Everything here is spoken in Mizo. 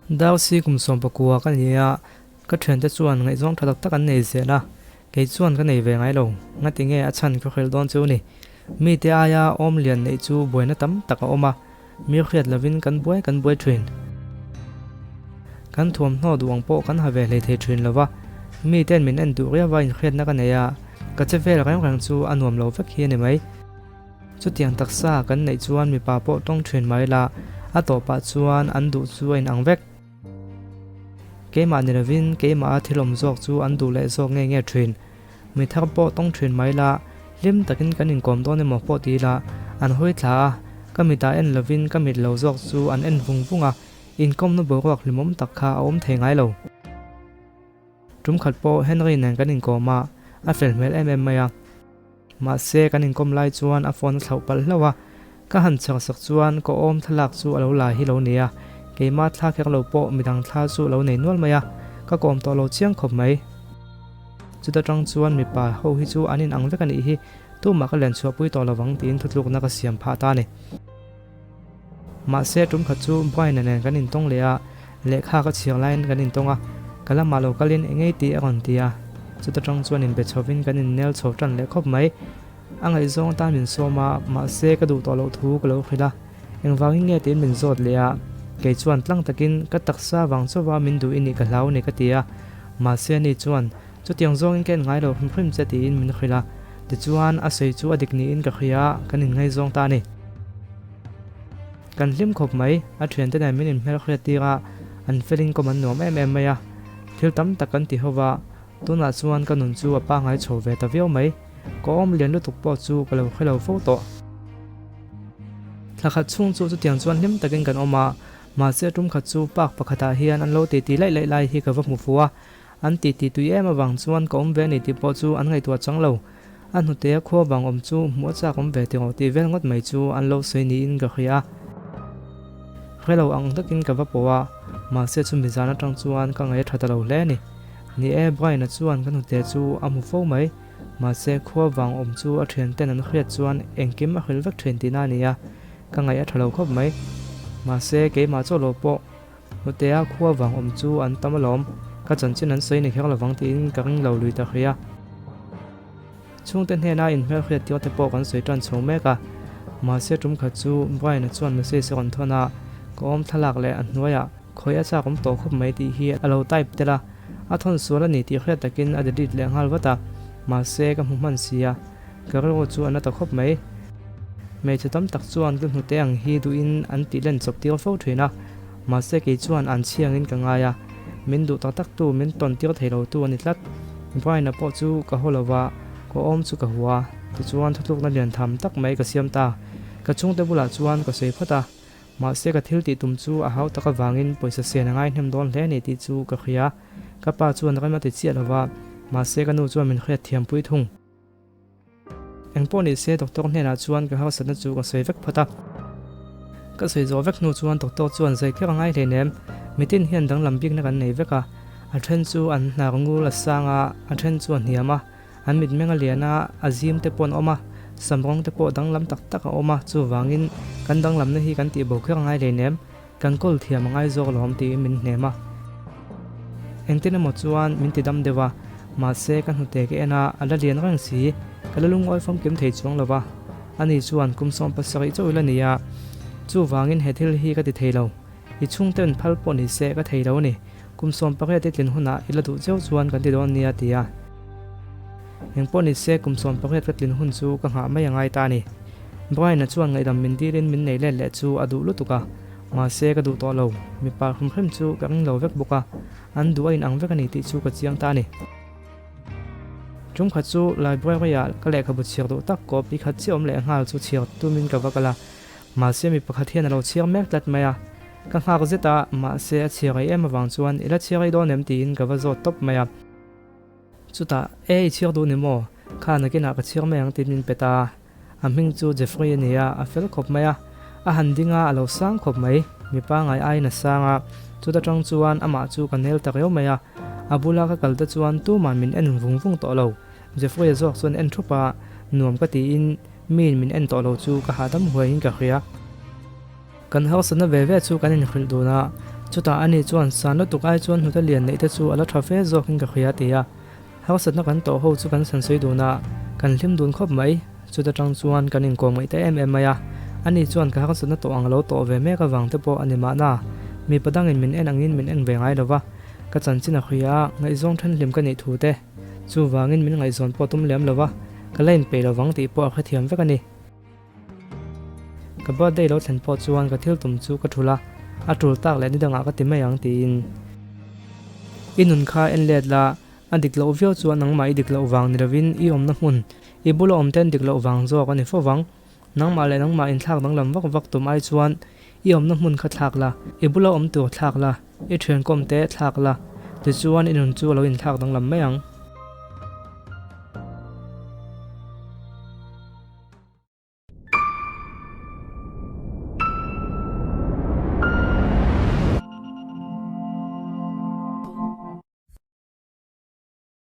Darcy kum 19 ka ni a, ka thiante chuan ngaihzawng tha tak tak an nei zel a, kei chuan ka nei ve ngai lo, ngati nge a chhan ka hrilh dawn chu ni. Mite aia awm lian neih chu buaina tam tak a awm a, mi hriat lovin kan buai kan buai thin. Kan thuamhnaw duh ang pawh kan ha ve hlei thei thin lo va, mite'n min en duh riau a inhriatna ka nei a, ka che vel reng reng chu a nuam lo vek hi a ni mai. Chutiang taksa kan neih chuan mipa pawh tawng thin mai la, a tawpah chuan an duh chu a inang vek. Keimah ni lovin keimah a thil awm zawk chu an duh leh zawk nge nge thin. Mi thar pawh tawng thin mai la, hlim takin kan inkawm dawn emaw pawh ti ila, an hawi thla a, ka mitah en lovin ka mit lo zawk chu an en vung vung a, inkawmna boruak hlimawm tak kha a awm thei ngai lo. Tum khat pawh Henry nen kan inkawm a, a fel hmel em em mai a. Mahse kan inkawm lai chuan a phone a thlauh palh hlauh a, ka han chhar sak chuan ka awm thlalak chu a lo la hi lo nei a, keimah thla kher lo pawh midang thla chu a lo nei nual mai a, ka kawm tawh lo chiang khawp mai. Chuta tang chuan mipa ho hi chu an inang vek a nih hi, tumah ka len chhuahpui tawh lovang tiin thutlukna ka siam phah ta a ni. Mahse tum khat chu Brian-a nen kan intawng leh a, lehkha ka chhiar laiin kan intawng a, ka lamah lo kalin eng ei tih a rawn ti a, chuta tang chuan inbe chhovin kan innel chho tan leh khawp mai. A ngaihzawng atan min sawm a, mahse ka duh tawh loh thu ka lo hrilh a, engvangin nge tiin min zawt leh a, kei chuan tlang takin ka taksa vang chauha min duh i nih ka hlau a ni ka ti a, mahse ani chuan chutiang zawngin ka en ngai lo hrim hrim che tiin min hrilh a, tichuan a sawi chu a dik niin ka hria a, kan inngaizawng ta a ni. Kan hlim khawp mai, a thiante nen min inhmelhriat tir a, an felin kawm an nuam em em mai a, thil tam tak kan ti ho va, tunah chuan ka nun chu a pangngai chho ve ta viau mai, ka awm lian lutuk pawh chu ka lo hre lo fo tawh. Thla khat chhung chu chutiang chuan hlim takin kan awm a, mahse tum khat chu park pakhatah hian an lo titi laih laih lai hi ka va hmu fu a, an titi tui em avang chuan ka awm ve a ni tih pawh chu an ngaihtuah chang lo. A hnute a khua vang awm chu hmuh a chak awm ve tih ngawh tih vel ngawt mai chu an lo sawi niin ka hria a. Hre lo ang takin ka va pawh a, mahse chumi zan atang chuan ka ngaih a tha ta lo hle a ni. Ni e, Brian-a chuan ka hnute chu a hmu fo mai, mahse khua vang awm chu a thian ten an hriat chuan engkim a hrilh vek thin tihna a ni a, ka ngaih a tha lo khawp mai. Mahse keimah chaw lo pawh hnute a khua vang awm chu an tam alawm, ka chanchin an sawi ni kher lovang tiin ka ring lo lui ta hria. Chhungte hnena inhmelhriat tir te pawh kan sawi tan chho mek a, mahse tum khat chu Brian-a chuan message a rawn thawn a, ka awm thlalak leh a hnuaiah khawi a chak awm tawh khawp mai tih hi a lo type tel a, a thawn sual a ni tih hriat takin a delete leh nghal vat a, mahse ka hmu hman si a, ka rilru chu a na ta khawp mai. Hmeichhe tam tak chuan ka hnute ang hi duhin an tih len chawp tir fo thin a, mahse kei chuan an chhiangin ka ngai a, min duh tak tak tu, min tawn tir thei lo tu a ni tlat. Brian-a pawh chu ka haw lo va, ka awm chu ka hua, tichuan thutlukna lian tham tak mai ka siam ta. Ka chhungte bulah chuan ka sawi phawt a, mahse ka thil tih tum chu a hau tak avangin pawisa sian a ngai hnem dawn hle a ni tih chu ka hria. Ka pa chuan rem a ti chiah lo va, mahse ka nu chuan min hriat thiampui thung. Engpawh ni se doctor hnenah chuan ka harsatna chu ka sawi vek phawt a. Ka sawi zawh vek hnu chuan doctor chuan zai kher a ngai hleinem, mitin hian danglam bikna kan nei vek a, a then chu an hnar ngul a sang a, a then chu a hniam a, an mitmeng a lian a, a zim te pawh an awm a, sam rawng te pawh danglam tak tak a awm a, chuvangin kan danglamna hi kan tihbo kher a ngai hleinem, kan kawl thiam a ngai zawk alawm tiin min hnem a. Engtin emaw chuan min ti dam deuh a, mahse ka hnute ka en a, a la lian reng si, ka la lungawi famkim thei chuang lo va. Ani chuan kum 17 chauh ila ni a, chuvangin he thil hi ka ti thei lo. I chhungten phal pawh ni se ka thei lo a ni, kum 18 i tlin hunah i la duh cheu chuan kan ti dawn nia a ti a. Engpawh ni se kum 18 ka tlin hun chu ka nghah mai a ngai ta a ni. Brian-a chuan ngaihdam min dilin min nei let leh chu a duh lutuk a, mahse ka duh tawh lo, mipa hrim hrim chu ka ring lo vek bawk a, an duh a inang vek a ni tih chu ka chiang ta a ni. Tum khat chu library-ah ka lehkhabu chhiar duh tak copy khat chiah awm leh nghal chu chhiar tumin ka va kal a, mahse mi pakhat hian a lo chhiar mek tlat mai a, ka nghak zet a, mahse a chhiar ei em avang chuan i la chhiar ei dawn em tiin ka va zawt tawp mai a. Chutah, E, i chhiar duh ni maw? Kha nakinah ka chhiar mai ang tiin min pe ta a. A hming chu Jeffrey a ni a, a fel khawp mai a. A han ding a, a lo sang khawp mai. Mipa ngai aiin a sang a. Chuta tang chuan amah chu ka nel ta riau mai a. A bula ka kal te chuan tumah min en vung vung tawh lo. Jeffrey-a zawk chuan en thup a, nuam ka tiin miin min en tawh lo chu ka hahdam huaiin ka hria. Kan harsatna ve ve chu kan inhrilh dun a, Chutah ani chuan san lutuk ai chuan hnute lian neih te chu a la tha fe zawkin ka hria a ti a. Harsatna kan tawh ho chu kan sansawi dun a, kan hlim dun khawp mai. Chuta tang chuan kan inkawm ngaih ta em em mai a. Ani chuan ka harsatna tawh ang lo tawh ve mek avang te pawh a ni mahna. Mipa dangin min en angin min en ve ngai lo va, ka chanchin a hria a, ngaihzawng then hlim ka nih thu te. Chuvangin min ngaihzawn pawh tum lem lo va, ka la inpeih lo vang tih pawh a hrethiam vek a ni. Ka birthday lo thlen pawh chuan ka thil tum chu ka thul a, a tul tak leh ni dangah ka ti mai ang tiin. I nun kha en let la, a dik loh viau chuan nangmah i dik loh vang ni lovin i awmna hmun, i bula awm ten dik loh vang zawk a ni fo vang. Nangmah leh nangmah inthlak danglam vak vak tum ai chuan i awmna hmun kha thlak la, i bula awm tur thlak la, i thiankawm te thlak la, tichuan i nun chu a lo inthlak danglam mai ang.